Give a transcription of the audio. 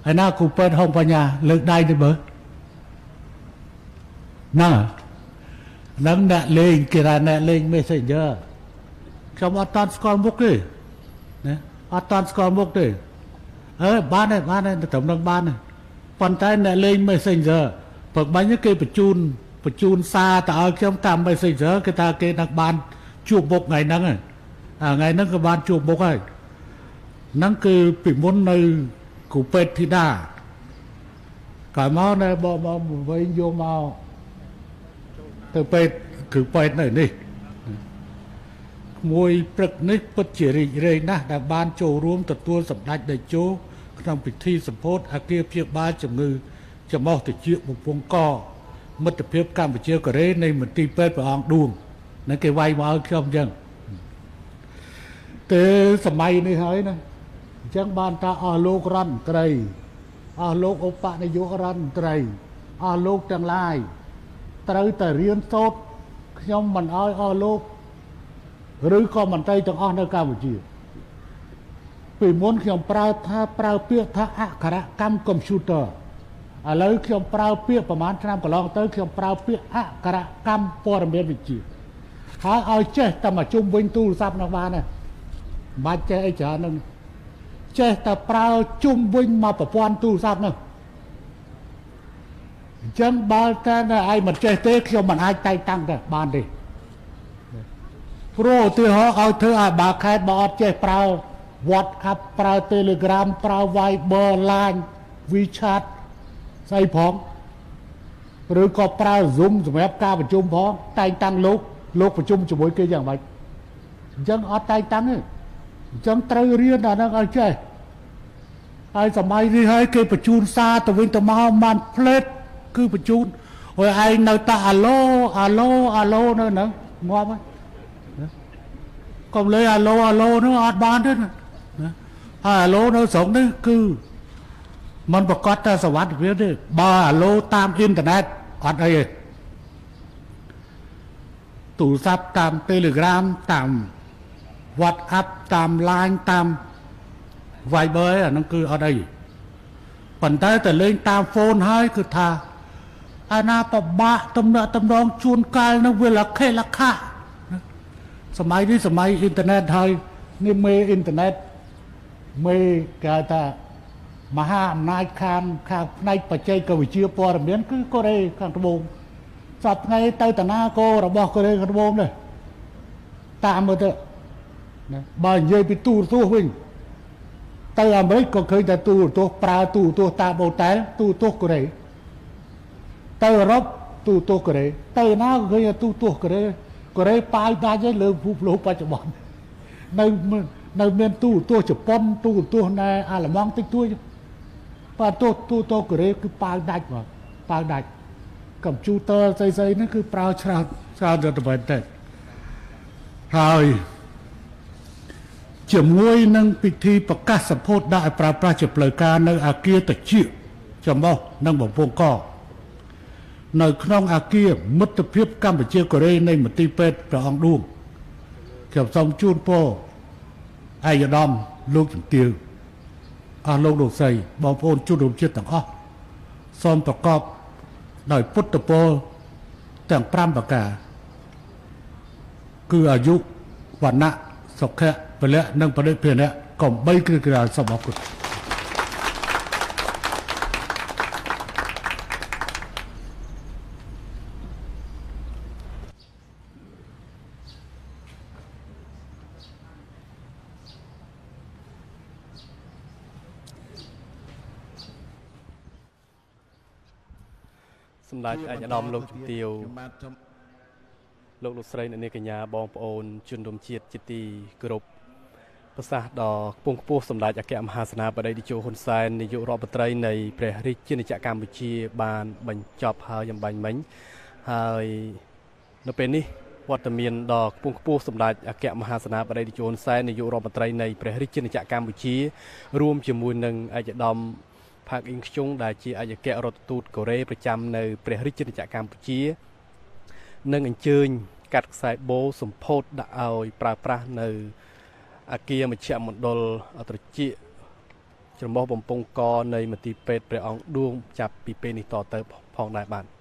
ហើយណាគ្រូពេទ្យហុងបញ្ញាលើកដៃទៅមើលណានឹងអ្នកលេងគេថាអ្នកលេង Messenger ខ្ញុំអត់តាន់ស្គាល់មុខទេណាអត់តាន់ស្គាល់មុខទេអើបានទេបានទេត្រឹមនឹងបានទេប៉ុន្តែអ្នកលេង Messenger ព្រឹកបាញ់គេបញ្ជូនសារទៅឲ្យខ្ញុំតាម Messenger គេថាគេនឹងបានជួបមុខថ្ងៃហ្នឹងអាថ្ងៃហ្នឹងក៏បានជួបមុខហើយហ្នឹងគឺពីមុននៅគ្រូពេទ្យធីតាក្រោយមកនៅបមកវិញយកមកទៅពេទ្យគឺពេទ្យនៅនេះមួយព្រឹកនេះពិតជារីករាយណាស់ដែលបានចូលរួមទទួលសម្ដេចតេជោក្នុងពិធីសម្ពោធអគារព្យាបាលជំងឺច្រមុះត្រចៀកបំពង់កមិត្តភាពកម្ពុជាកូរ៉េនៃមន្ទីរពេទ្យព្រះអង្គឌួងនឹងគេវាយមកឲ្យខ្ញុំអញ្ចឹងទេសម័យនេះហើយណាអញ្ចឹងបានថាអស់លោករដ្ឋមន្ត្រីអស់លោកឧបនាយករដ្ឋមន្ត្រីអស់លោកទាំងឡាយត្រូវតែរៀនសូត្រខ្ញុំមិនឲ្យអស់លោកឬក៏មន្ត្រីទាំងអស់នៅកម្ពុជាពីមុនខ្ញុំប្រើថាប្រើពាក្យថាអក្ខរកម្មកុំព្យូទ័រឥឡូវខ្ញុំប្រើពាក្យប្រហែលឆ្នាំកន្លងទៅខ្ញុំប្រើពាក្យអក្ខរកម្មព័ត៌មានវិទ្យាហើយឲ្យចេះតែមកជុំវិញទូរស័ព្ទនោះបានទេមិនបាច់ចេះអីច្រើននឹងចេះតែប្រើជុំវិញមកប្រព័ន្ធទូរស័ព្ទនោះអញ្ចឹងបើតែឯងមិនចេះទេខ្ញុំមិនអាចតែងតាំងទៅបានទេព្រោះឧទាហរណ៍ឲ្យធ្វើឲ្យបាខេតបើអត់ចេះប្រើ WhatsApp ប្រើ Telegram ប្រើ Viber Line WeChat ស្អីផងឬក៏ប្រើ Zoom សម្រាប់ការប្រជុំផងតែងតាំងលោកប្រជុំជាមួយគេយ៉ាងម៉េចអញ្ចឹងអត់តែងតាំងទេអញ្ចឹងត្រូវរៀនអាហ្នឹងឲ្យចេះហើយសម័យនេះហើយគេបញ្ជូនសារទៅវិញទៅមកបានផ្លេតគឺបញ្ជូនហើយឯងនៅតែអាឡូអាឡូអាឡូនៅហ្នឹងងាប់ហើយកុំលេអាឡូអាឡូនោះអត់បានទេណាហើយអាឡូនៅស្រុកនេះគឺมันប្រកាសតែសុវត្ថិភាពទេបើអាឡូតាមអ៊ីនធឺណិតអត់អីទេទូរស័ព្ទតាម Telegram តាម WhatsApp តាម Line តាម Viber អាហ្នឹងគឺអត់អីប៉ុន្តែតែលេងតាម phone ហើយគឺថាអាណាពិបាកទំនាក់ទំនងជួនកាលនឹងវាលខេលខៈសម័យនេះសម័យអ៊ីនធឺណិតហើយនេះមេអ៊ីនធឺណិតមេគេហៅថាមហាអំណាចខាងផ្នែកបច្ចេកវិទ្យាព័ត៌មានគឺកូរ៉េខាងត្បូងសប្តាហ៍ថ្ងៃទៅតាណាកោរបស់កូរ៉េខាងត្បូងនេះតាមមើលទៅណាបើនិយាយពីទូរទស្សន៍វិញទៅអាមេរិកក៏ឃើញតែទូរទស្សន៍ប្រើទូរទស្សន៍តាមអូតែលទូរទស្សន៍កូរ៉េទៅអឺរ៉ុបទូរទស្សន៍កូរ៉េទៅណាក៏ឃើញទូរទស្សន៍កូរ៉េកូរ៉េប៉ាវដាច់ហើយលើពិភពលោកបច្ចុប្បន្ននៅមានទូរទស្សន៍ជប៉ុនទូរទស្សន៍ណែអាល្លឺម៉ង់តិចតួចបាទទូរទស្សន៍កូរ៉េគឺប៉ាវដាច់មកប៉ាវដាច់កុំព្យូទ័រស្អីៗហ្នឹងគឺប្រើច្រើនច្រើនទៅមែនទេហើយជាមួយនឹងពិធីប្រកាសសម្ពោធដាក់ឲ្យប្រើប្រាស់ជាផ្លូវការនៅអគារត្រចៀកច្រមុះនិងបំពង់កនៅក្នុងអគារមិត្តភាពកម្ពុជាកូរ៉េនៃមន្ទីរពេទ្យព្រះអង្គឌួងខ្ញុំសូមជូនពរឯកឧត្តមលោកជំទាវអស់លោកលោកស្រីបងប្អូនជនរួមជាតិទាំងអស់សូមប្រកបដោយពុទ្ធពរទាំង5ប្រការគឺអាយុវណ្ណៈសុខៈពលៈនិងបរិភិនៈកុំបីគ្រឿងក្រៅសូមអរគុណ សម្ដេចឯកឧត្តមលោកជំទាវលោកលោកស្រីអ្នកនាងកញ្ញាបងប្អូនជនរួមជាតិជាទីគោរពប្រសាសន៍ដ៏ខ្ពង់ខ្ពស់សម្ដេចអគ្គមហាសេនាបតីតេជោហ៊ុនសែននាយករដ្ឋមន្ត្រីនៃព្រះរាជាណាចក្រកម្ពុជាបានបញ្ចប់ហើយយ៉ាងបាញ់មិញហើយនៅពេលនេះវត្តមានដ៏ខ្ពង់ខ្ពស់សម្ដេចអគ្គមហាសេនាបតីតេជោហ៊ុនសែននាយករដ្ឋមន្ត្រីនៃព្រះរាជាណាចក្រកម្ពុជារួមជាមួយនឹងឯកឧត្តមផាកអ៊ីងខ្ជុងដែលជាឯកអគ្គរដ្ឋទូតកូរ៉េប្រចាំនៅព្រះរាជាណាចក្រកម្ពុជានឹងអញ្ជើញកាត់ខ្សែបូសម្ពោធដាក់ឲ្យប្រើប្រាស់នៅអគារមជ្ឈមណ្ឌលត្រចៀក ច្រមុះបំពង់កនៃមន្ទីរពេទ្យព្រះអង្គឌួងចាប់ពីពេលនេះតទៅផងដែរបាទ។